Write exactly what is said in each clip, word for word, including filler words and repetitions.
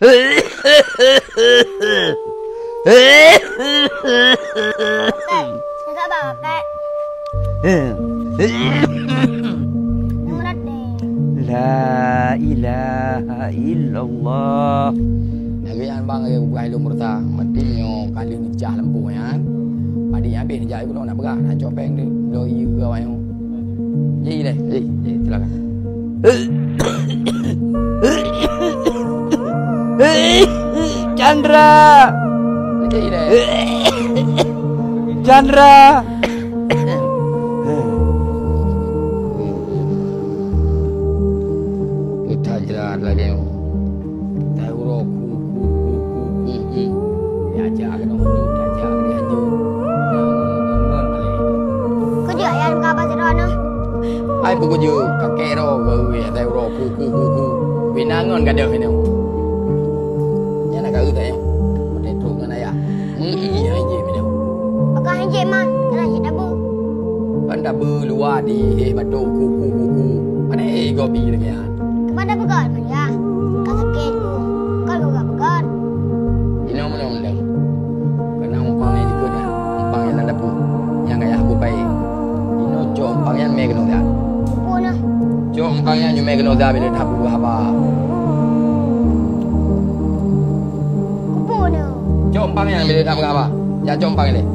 Kek, sabar, Kek. Nyang meurat deh. La ilaha illallah. Lagèe nyan bang, eh, bukai lôn meurusa. Mati nyoe kali meucah lampôh nyan. Padi habéh jak keunoe nak peugah, nak cok péng tu. Lôn yue keu awak nyoe. Ji deh, ji, ji, silakan. Chandra! Ji deh. Chandra! Kita jelas lagi. Tai uroe ku, ku, ku, ku, ku, ku. Diajak keunoe hanjeuet, diajak keunoe hanjeuet. Ngon, ngon, ngon, ngon, malèe. Kujeuet ayah muka apa sidroe nyoe? Hai peukujeuet, kakèe droe geuh, tai uroe ku, ku, ku, ku. Bina ngon gadôh nyoe. Nyan na ka eu tanyong. Pakai trok ngon ayah. Hmm, iya, iya, minum. Pakai hanjeuet, Man. Kena cit tabu. Kan tabu luwa di, eh, batuk, ku, ku, ku, ku. Mana, eh, gobi lagi, ya? Kepada peugah, Man, ya. Ka sakét ku. Kon geupeugah. Inoe meunyoe undang. Keunan umpang nyan dikeue dah. Umpang nyan lam dapur. Nyang gaya aku baik. Inoe cok umpang nyan mé keunoe dah. Peue na? Cok umpang nyan mé keunoe dah bila dah peugah haba. Peue na? Cok umpang nyan bila dah peugah haba. Jak cok umpang nyan deh.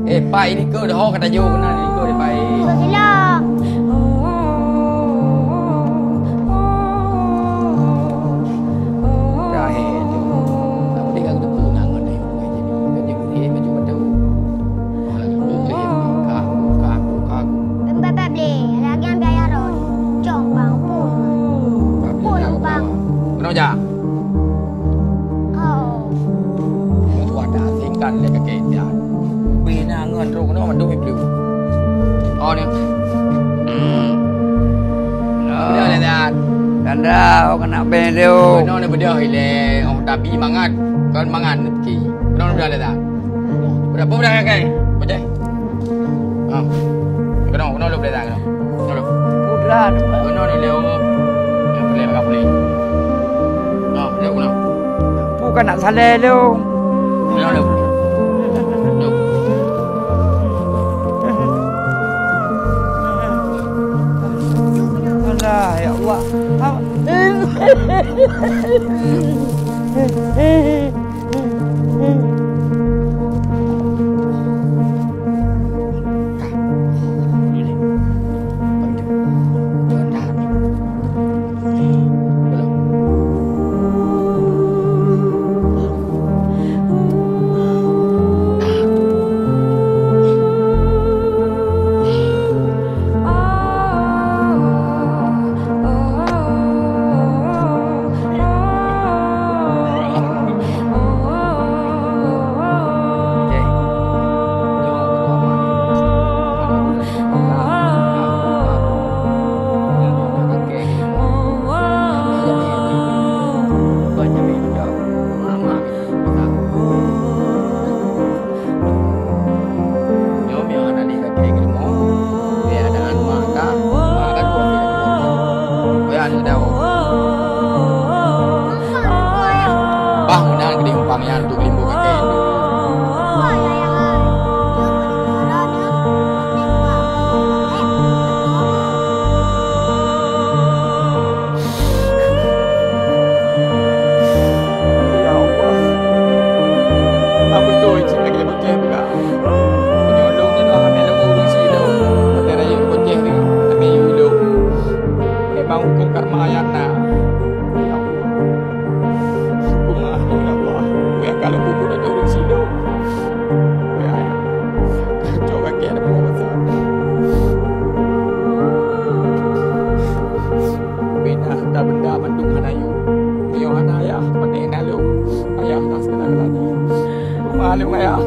Eh, Pak, ini keu dah ho kata jauh kena ini keu deh, Pak. Keu sila. Dah, eh, tu. Tak boleh kau tepuk tangan deh. Kau jadi, kau jadi, eh, macam mana tu? Oh, lagi tu, eh, kau, kau, kau, kau. Bebek, bebek, beli. Lagi ambil ayah Ron. Cong, bang, pun. Pun, bang. Kena jak. Oh. Nyoe wadah singkat lé kakèe nyan. Bina ngon trok nyoe mandum iblih. Oh, ni. Hmm. Beudôh lé, Tan. Tanda, oh, keuneuk beng lé, oh. Keunoe ni beudôh ilèe, oh, tapi mangat. Kon mangat neuki. Keunoe ni beudôh lé, Tan. Beudôh, beudôh, kakèe. Beudôh. Ha. Keunoe, keunoe lôn peuleueh that, keunoe. Keunoe lôn. Putra tu, Pak. Keunoe ni lé, oh. Nyang peuleueh bak puléh. Ha, lôn keunoe. Pu kan nak salèe lôn. Keunoe lôn. Lôn. Alah, ya Allah. Ha. Nyoe meunyoe hana di kaki geuleumo, keadaan mak ka, mak ka dua kali. Goyang daun. Bah meunan geudeh umpang nyan untuk limbu kaki. Ya Allah. Memang beutôi cit lagèe Bukeh peugah. Meunyoe lôn nyoe hana lôn ureueng sidroe, watèe rayeuk Bukeh nyoe hana yue lôn. Memang hukôm karma nyang na. Ya Allah. Hukôm Allah, ya Allah. Peue nyang ka lôn peubuet ateueh ureueng sidroe. Ya Allah. Kacok kaki ada peue masa. Bina harta benda mandum hana yue. Meunyoe hana ayah, pane na lôn. Ayah na seugala-galanya. Rumoh lôn ayah.